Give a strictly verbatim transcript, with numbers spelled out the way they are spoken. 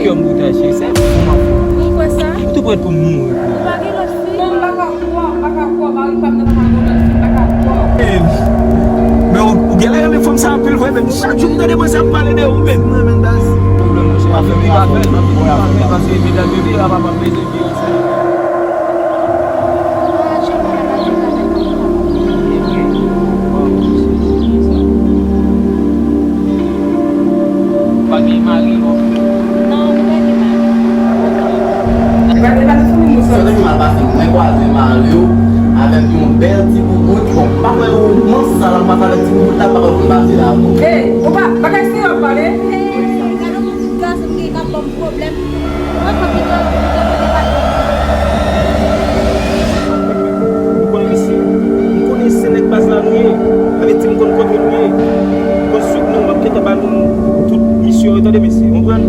Kè m bouda cheri, se fou m ap fou. Ou kwè sa? Ou tou prèt pou m mouri pou ou. Ou pa gen lòt fi? Non, m pa ka kwè, m pa ka kwè, mari pa m nan pa ka gen lòt fi, m pa ka kwè. Men ou, ou genlè renmen fanm sa anpil vre, men chak jou m tande manzè ap pale de ou, men. M renmen baz. Pwoblèm monchè, m ap fè, m ap fè, m ap fè, paske medam yo deja pa p ap mete. Pa gen mari non. Non, nou pa gen mari. Epa, epa, nou fanmi nou sa. Sa te mal pase, mwen kwaze mari w avèk yon bèl ti boubout. Bon, m pa kwè ou manzè sa la, m pase avèk ti boubout la, m pa kwè pou m pase la ankò. Hey, ou pa, bagay serye w ap pale? Hey, gade yon ti gason ki ap ban m pwoblèm. Mwen konn pito, pito mete pa. M konnen mesye, m konnen se nèg baz la nou ye. Sa vle di m konn kote nou ye. M konn swiv nou, m ap gentan ba nou tout misyon yo, tande mesye. Konprann?